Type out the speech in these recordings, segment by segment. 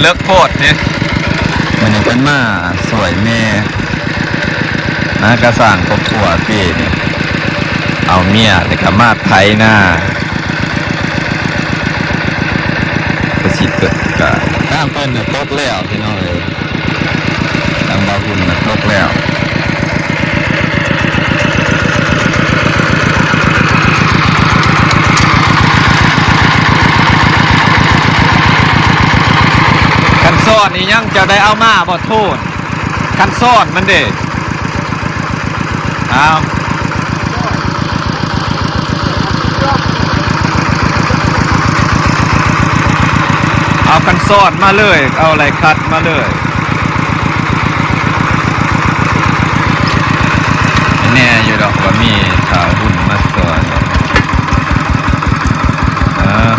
ເລິກໂພດເດ້. ມື້ນີ້ເພິ່ນມາຊ່ວຍແມ່ ຫາກະສ້າງຄອບຄົວປີນີ້ ເອົາເມຍແລ້ວກະມາໄຖນາ ກະຊິເກີດກະ ທາງເພິ່ນນະຕົກແລ້ວພີ່ນ້ອງເອີຍ. ທາງບ່າວຫຸ່ນນະຕົກແລ້ວ. ຄັນຊ້ອນອີ່ຫຍັງ ເຈົ້າໄດ້ເອົາມາບໍ່ໂທນ? ຄັນຊ້ອນມັນເດ້. ອ້າວ. ເອົາຄັນຊ້ອນມາເລີຍ ເອົາໄຫຼຂັດມາເລີຍ. ແນ່ຢູ່ດອກວ່າມີບ່າວຫຸ່ນມາຊ່ອຍ. ເອີ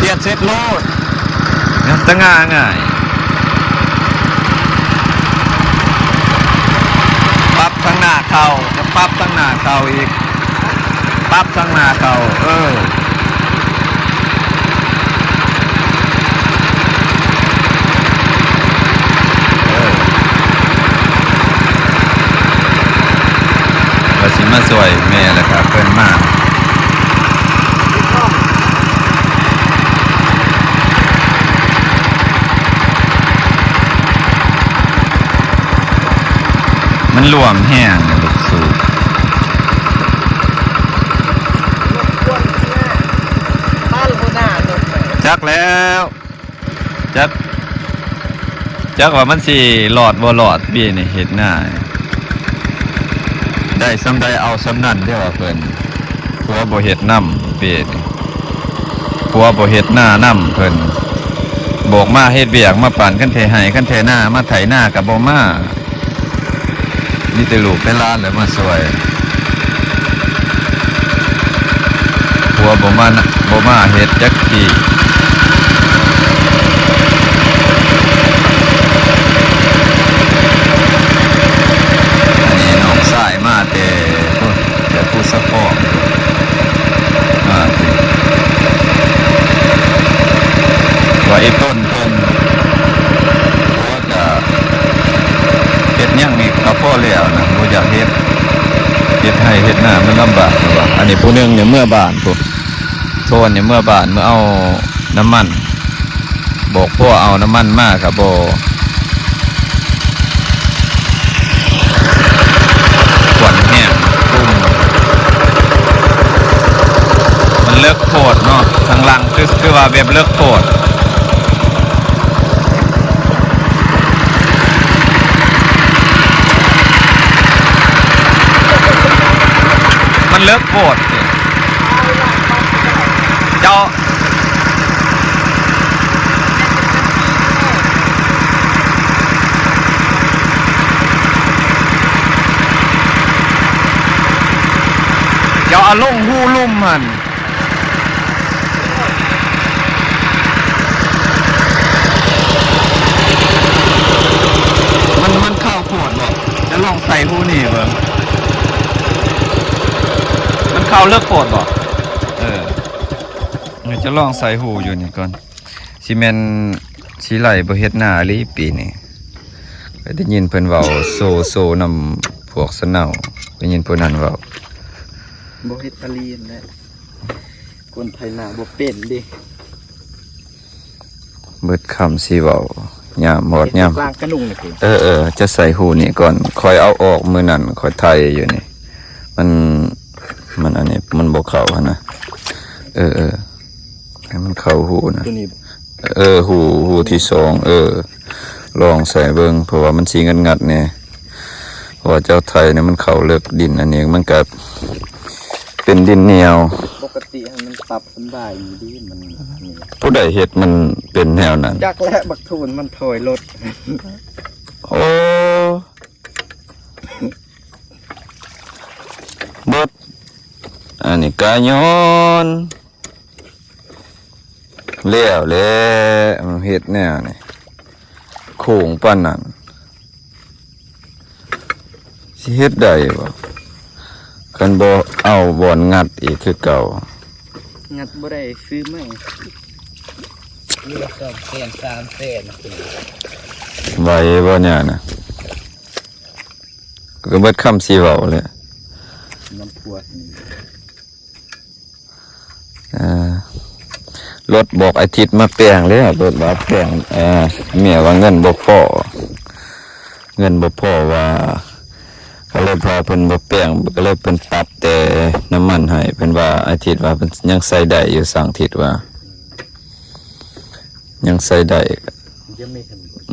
ປ່ຽນເສັດໂລດ. ຍັງຕະງ່າງ່າຍ. ປັບທາງໜ້າເຂົ້າ ຈະປັບທາງໜ້າເຂົ້າອີກ ປັບທາງໜ້າເຂົ້າ. ເອີ ເອີ ວ່າຊິມາຊ່ວຍແມ່ ແລ້ວກະເພິ່ນມາ. ມັນລວມແຮງເດ້ລູກສູບ. ຈັກແລ້ວ ຈັກ ຈັກວ່າມັນຊິລອດບໍ່ລອດ ປີນີ້ເຮັດນາ ໄດ້ສ່ຳໃດເອົາສ່ຳນັ້ນເດ້ວ່າເພິ່ນ. ຜົວບໍ່ເຮັດນຳ ປີນີ້ ຜົວບໍ່ເຮັດນານຳເພິ່ນ. ບອກມາເຮັດວຽກ ມາປານຄັນໄຖໄຮ່ ຄັນໄຖນາ ມາໄຖນາກະບໍ່ມາ. ມີແຕ່ລູກແຕ່ຫຼານແຫຼະມາຊ່ວຍ. ຜົວບໍ່ມານະ ບໍ່ມາເຮັດຈັກທີ. ອັນນີ້ນ້ອງຊາຍມາແຕ່ພຸ້ນ ແຕ່ພູສະເພາະ ມາ ວ່າອີ່ຕົນເພິ່ນ ແລ້ວກະເຮັດຫຍັງນີ້ກະພໍແລ້ວນະ ບໍ່ຢາກເຮັດ ເຮັດໄຮ່ເຮັດນາມັນລຳບາກ ວ່າ. ອັນນີ້ຜູ້ໜຶ່ງນີ້ເມືອບ້ານພຸ້ນ ໂທນນີ້ເມືອບ້ານ ເມືອເອົານ້ຳມັນ ບອກຜົວເອົານ້ຳມັນມາກະບໍ່. ຄວັນແຮງ ມັນເລິກໂພດເນາະ ທາງຫຼັງຄື ຄືວ່າແບບເລິກໂພດ. ມັນເລິກໂພດ ເຈົ້າ ເຈົ້າເອົາລົງຮູລຸ່ມຫັ້ນ. ມັນ ມັນເຂົ້າໂພດບໍ່? ຈະລອງໃສ່ຮູນີ້ເບິ່ງ ມັນເຂົ້າເລິກໂພດບໍ່? ເອີ ຈະລອງໃສ່ຮູຢູ່ນີ້ກ່ອນ. ຊິແມ່ນຊິໄລ່ບໍ່ເຮັດນາອີ່ຫຼີປີນີ້. ໄດ້ຍິນເພິ່ນເວົ້າໂຊ ໂຊນຳພວກສະເນົາ ໄດ້ຍິນຜູ້ນັ້ນເວົ້າ. ບໍ່ເຮັດອີ່ຫຼີຫັ້ນແຫຼະ ຄົນໄຖນາບໍ່ເປັນເດ້. ເບິດຄຳຊິເວົ້າ ຍາມຮອດຍາມ ເຮັດກາງກະນຸ່ງນີ້ຕິ. ເອີ ເອີ ຈະໃສ່ຮູນີ້ກ່ອນ ຂ້ອຍເອົາອອກມື້ນັ້ນ ຂ້ອຍໄຖຢູ່ນີ້ ມັນ ມັນອັນນີ້ ມັນບໍ່ເຂົ້າຫັ້ນນະ. ເອີ ເອີ ໃຫ້ມັນເຂົ້າຮູນະ ໂຕນີ້ ເອີ ຮູ ຮູທີສອງ ເອີ ລອງໃສ່ເບິ່ງ ເພາະວ່າມັນຊິງັດໆແດ່ ເພາະວ່າເຈົ້າໄຖນີ້ມັນເຂົ້າເລິກ ດິນອັນນີ້ມັນກະເປັນດິນໜຽວ. ປົກກະຕິຫັ້ນມັນປັບສຳບາຍຢູ່ເດ້ ມັນອັນນີ້ ຜູ້ໃດເຮັດມັນເປັນແນວນັ້ນ? ຈັກແຫຼະ ບັກໂທນມັນຖອຍລົດ. ໂອ້ ເບິດ ອັນນີ້ກະຍ້ອນ ແລ້ວແຫຼະ ມັນເຮັດແນວນີ້ ໂຄ້ງປານນັ້ນ ຊິເຮັດໄດ້ບໍ່? ຄັນບໍ່ເອົາບ່ອນງັດອີກຄືເກົ່າ. ງັດບໍ່ໄດ້ ຊື້ໃໝ່. ມີແຕ່ສອງແສນ ສາມແສນ ໄຫວບໍ່ຍານະ? ກໍເບິດຄຳຊິເວົ້າແຫຼະ. ນ້ຳກວດນີ້ ອ່າ ລົດບອກອາທິດມາແປງແລ້ວ ລົດວ່າແປງ ເອີ ແມ່ວ່າເງິນບໍ່ພໍ ເງິນບໍ່ພໍວ່າ ກໍເລີຍວ່າເພິ່ນບໍ່ແປງ ກໍເລີຍເພິ່ນປັບແຕ່ນ້ຳມັນໃຫ້ ເພິ່ນວ່າອາທິດວ່າເພິ່ນຍັງໃຊ້ໄດ້ຢູ່ ຊ່າງທິດວ່າ ຍັງໃຊ້ໄດ້.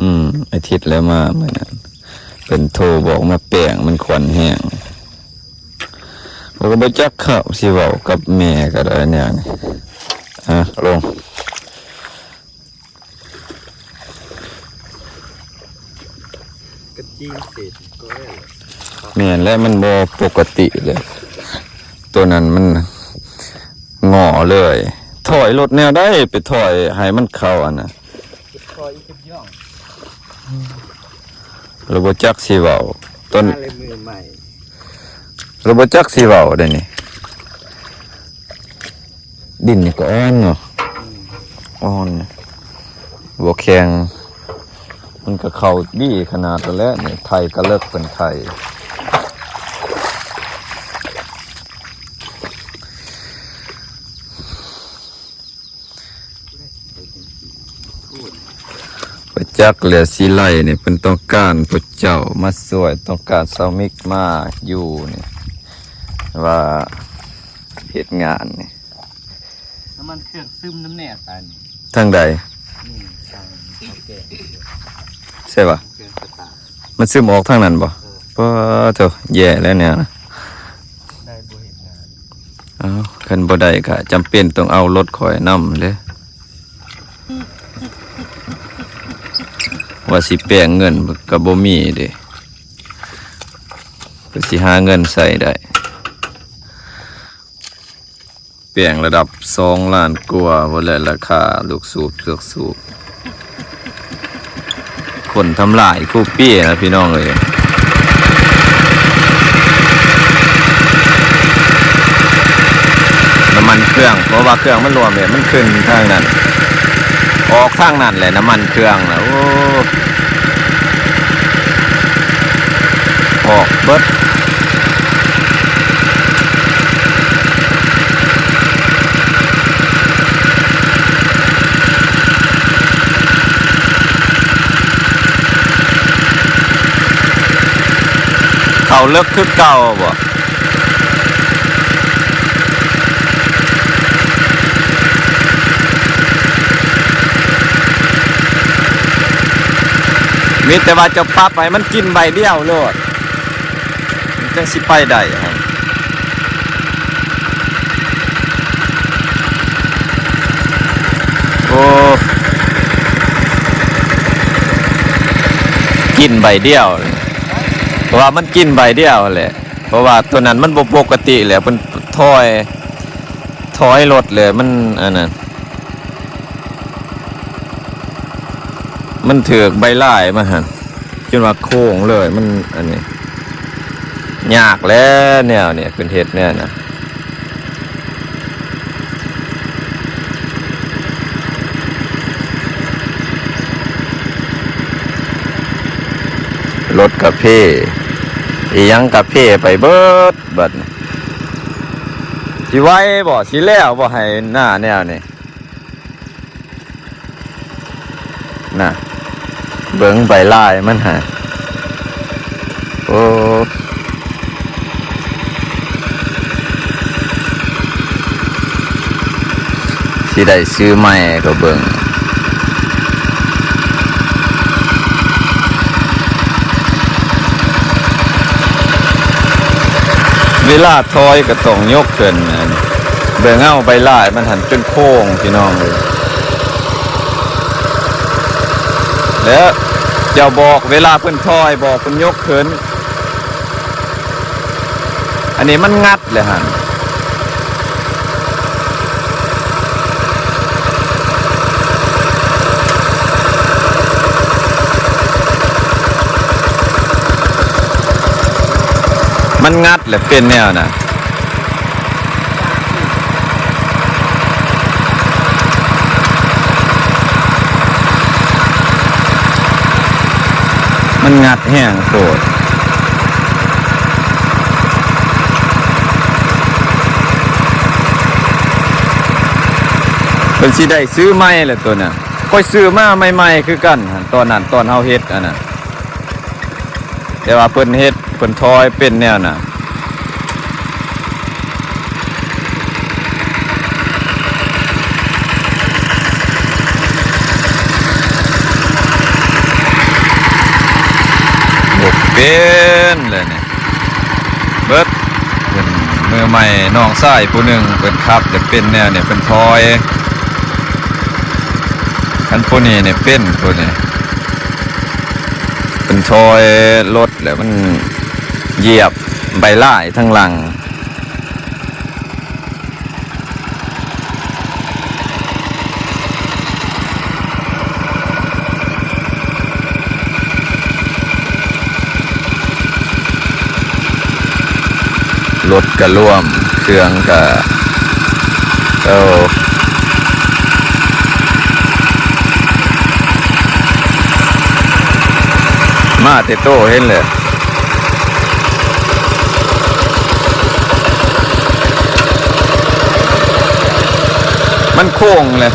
ອືມ ອາທິດແລ້ວມາ ມື້ນັ້ນເພິ່ນໂທບອກມາແປງ ມັນຄວັນແຮງ. ຂ້ອຍກໍບໍ່ຈັກຄະ ຊິເວົ້າກັບແມ່ກໍໄດ້ແນວນີ້. ອ່ະ ລົງ ກະຈີນເສດກໍແມ່ນແຫຼະ ມັນບໍ່ປົກກະຕິເລີຍ ໂຕນັ້ນມັນງໍເລີຍ. ຖອຍລົດແນວໃດ ໄປຖອຍໃຫ້ມັນເຂົ້າອັນນະ ຖອຍອີກ ລະບໍ່ຈັກຊິເວົ້າ ຕອນ ມາເລີຍມືໃໝ່ ລະບໍ່ຈັກຊິເວົ້າເດ້ນີ້. ດິນນີ້ກໍອ່ອນເນາະ ອ່ອນ ບໍ່ແຂງ ມັນກໍເຂົ້າດີຂະໜາດນັ້ນແຫຼະນີ້. ໄຖກະເລິກເພິ່ນໄຖ ບໍ່ຈັກແຫຼະ ຊິໄລ່ນີ້ ເພິ່ນຕ້ອງການພວກເຈົ້າມາຊ່ວຍ ຕ້ອງການຊາວມິກມາຢູ່ນີ້ ວ່າເຮັດງານນີ້. ນ້ຳມັນເຄື່ອງຊຶມນຳແນ່ຕານີ້ ທາງໃດ? ນີ້ ທາງເຂົາແກ່ ໃຊ່ປະ? ເຄື່ອງສະຕາດ ມັນຊຶມອອກທາງນັ້ນບໍ່? ເອີ ປາໂທ ແຍ່ແລ້ວແນວນະ ໄດ້ບໍ່ເຮັດງານ. ເອົ້າ ຄັນບໍ່ໄດ້ກະຈຳເປັນຕ້ອງເອົາລົດຂ້ອຍນຳເດ້ ວ່າຊິແປງເງິນກໍບໍ່ມີເດ້ ກໍຊິຫາເງິນໃຊ້ໄດ້. ແປງລະດັບສອງລ້ານກວ່າພຸ້ນແຫຼະ ລາຄາລູກສູບ ເຄືອງສູບ ຄົນທຳລາຍຄູ່ປີນະພີ່ນ້ອງເອີຍ. ນ້ຳມັນເຄື່ອງ ເພາະວ່າເຄື່ອງມັນລວມເດ ມັນຂຶ້ນທາງນັ້ນ ອອກທາງນັ້ນແຫຼະ ນ້ຳມັນເຄື່ອງນະ ໂອ້ ອອກເບິດ. ເຂົ້າເລິກຄືເກົ່າບໍ່? ມີແຕ່ວ່າເຈົ້າປັບໃຫ້ມັນກິນໃບດຽວໂລດ ມັນຈັ່ງຊິໄປໄດ້ຫັ້ນ. ໂອ້ ກິນໃບດຽວ ເພາະວ່າມັນກິນໃບດຽວແຫຼະ ເພາະວ່າໂຕນັ້ນມັນບໍ່ປົກກະຕິແຫຼະ ເພິ່ນຖອຍ ຖອຍລົດແຫຼະ ມັນອັນນັ້ນ ມັນຖືກໃບລາຍມາຫັ້ນ ຈົນວ່າໂຄ້ງເລີຍ ມັນອັນນີ້ ຍາກແຫຼະແນວນີ້ ເພິ່ນເຮັດແນວນະ ລົດກະເພ ອີ່ຫຍັງກະເພໄປເບິດ ບັດນີ້ ຊິໄວບໍ່ ຊິແລ້ວບໍ່ ໄຮ່ນາແນວນີ້? ນະ ເບິ່ງໃບລາຍມັນຫາ ໂອ້ ຊິໄດ້ຊື້ໃໝ່ກໍເບິ່ງ ເວລາຖອຍກໍຕ້ອງຍົກຂຶ້ນ ເບິ່ງເອົາໃບລາຍມັນຫັ້ນ ຈົນໂຄ້ງພີ່ນ້ອງເອີຍ ແລ້ວເຈົ້າບອກເວລາເພິ່ນຖອຍ ບອກເພິ່ນຍົກຂຶ້ນ ອັນນີ້ມັນງັດແລ້ວຫັ້ນ ມັນງັດແລ້ວເປັນແນວນັ້ນ. ມັນງັດແຮງໂພດ. ເພິ່ນຊິໄດ້ຊື້ໃໝ່ແຫຼະໂຕນັ້ນ. ຂ້ອຍຊື້ມາໃໝ່ໆຄືກັນຫັ້ນ ຕອນນັ້ນ ຕອນເຮົາເຮັດອັນນັ້ນ. ແຕ່ວ່າເພິ່ນເຮັດ ເພິ່ນຖອຍເປັນແນວນັ້ນ. ບໍ່ເປັນແລ້ວນີ້ ເບິດ. ເພິ່ນມືໃໝ່ ນ້ອງຊາຍຜູ້ໜຶ່ງເພິ່ນຂັບ ແຕ່ເປັນແນວນີ້ ເພິ່ນຖອຍ. ຄັນຜູ້ນີ້ນີ້ເປັນ ຜູ້ນີ້ ເພິ່ນຖອຍລົດ ແລ້ວມັນຢຽບໃບລາຍທາງຫຼັງ. ລົດກະລວມ ເຄື່ອງກະ ເອີ ມາແຕ່ໂຕເຫັນແຫຼະ. ມັນໂຄ້ງເລີຍ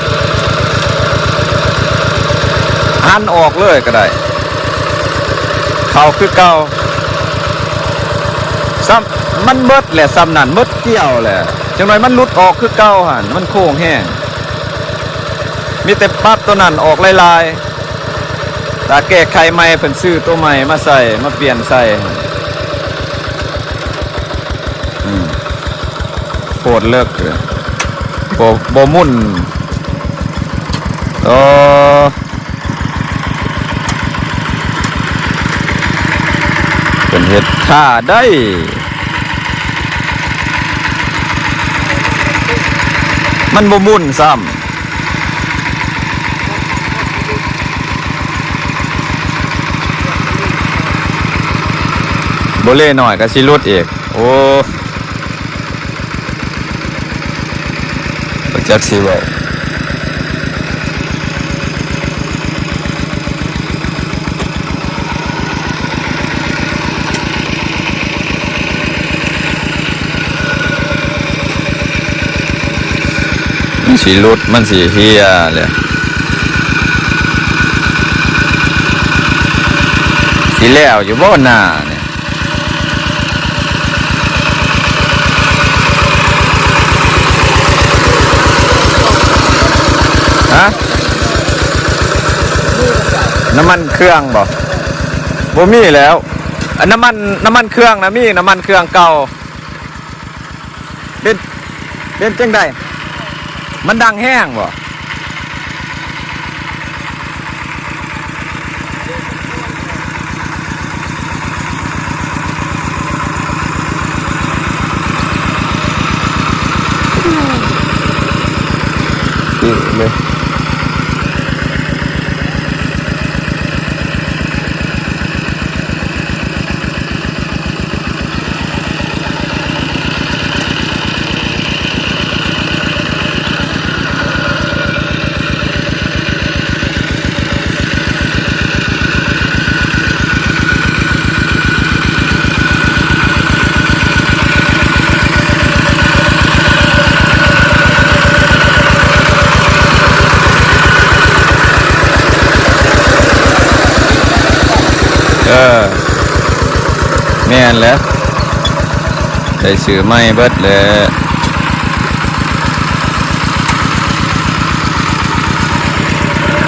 ຫັນອອກເລີຍກໍໄດ້ ເຂົ້າຄືເກົ່າ. ຊ້ຳ ມັນເໝິດແຫຼະ ຊ້ຳນັ້ນ ເໝິດກ່ຽວແຫຼະ. ຈັກໜ້ອຍມັນຫຼຸດອອກຄືເກົ່າຫັ້ນ ມັນໂຄ້ງແຮງ. ມີແຕ່ປັບໂຕນັ້ນອອກຫຼາຍໆ ຖ້າແກ້ໄຂໃໝ່ ເພິ່ນຊື້ໂຕໃໝ່ມາໃສ່ ມາປ່ຽນໃສ່. ອືມ ໂຄດເລິກເລີຍ ບໍ່ ບໍ່ໝຸ່ນ. ອໍ ເພິ່ນເຮັດທ່າໄດ້ ມັນບໍ່ໝຸ່ນຊ້ຳ. ບໍ່ເລ່ໜ້ອຍກໍຊິຫຼຸດອີກ. ໂອ້ ບໍ່ຈັກຊິເວົ້າ. ມັນຊິຫຼຸດ ມັນຊິເຫ່ຍແຫຼະ. ຊິແລ້ວຢູ່ບໍ່ນານີ້? ຮະ? ນ້ຳມັນເຄື່ອງບໍ່? ບໍ່ມີແລ້ວ. ອັນນ້ຳມັນ ນ້ຳມັນເຄື່ອງນະມີ, ນ້ຳມັນເຄື່ອງເກົ່າ. ເປັນ ເປັນຈັ່ງໃດ? ມັນດັງແຮງບໍ່? ເອີ ແມ່ນແຫຼະ ໄດ້ຊື້ໃໝ່ເບິດແຫຼະ.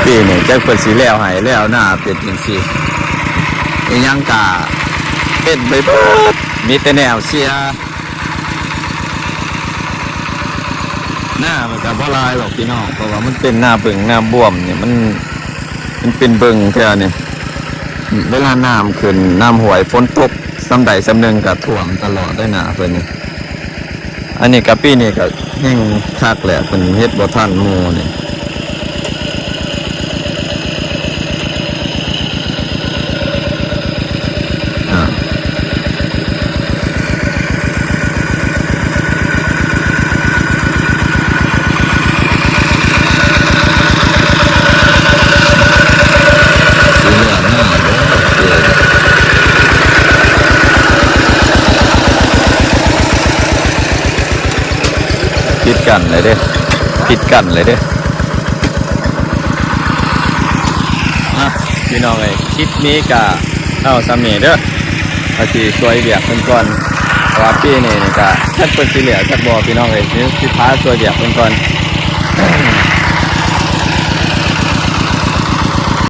ປີນີ້ຈັກເພິ່ນຊິແລ້ວໄຮ່ແລ້ວນາເປັນຈັ່ງຊີ້ ອີ່ຫຍັງກະເຕັມໄປເບິດ ມີແຕ່ແນວເສຍ. ນາມັນກະບໍ່ຫຼາຍດອກພີ່ນ້ອງ ເພາະວ່າມັນເປັນນາເບິ່ງນາບວມນີ້ ມັນ ມັນເປັນເບິ່ງແຖວນີ້ ເວລານ້ຳຂຶ້ນ ນ້ຳຫ້ວຍ ຝົນຕົກສ່ຳໃດສ່ຳໜຶ່ງກະຖ້ວມຕະຫຼອດເດ້ນາເພິ່ນນີ້. ອັນນີ້ກະ ປີນີ້ກະແຮ່ງຄັກແຫຼະ ເພິ່ນເຮັດບໍ່ທັນໝູ່ນີ້. ຊິແລ້ວນາບໍ່? ກັນເລີຍເດ້ ປິດກັ້ນເລີຍເດ້. ອ່ະ ພີ່ນ້ອງເອີຍ ຄລິບນີ້ກະເອົາສ່ຳນີ້ເດີ ວ່າຊິຊ່ວຍວຽກເພິ່ນກ່ອນ ເພາະວ່າປີນີ້ນີ້ກະຈັກເພິ່ນຊິເຫຼືອຈັກບໍ່ ພີ່ນ້ອງເອີຍ ຊິ ຊິພາຊ່ວຍວຽກເພິ່ນກ່ອນ.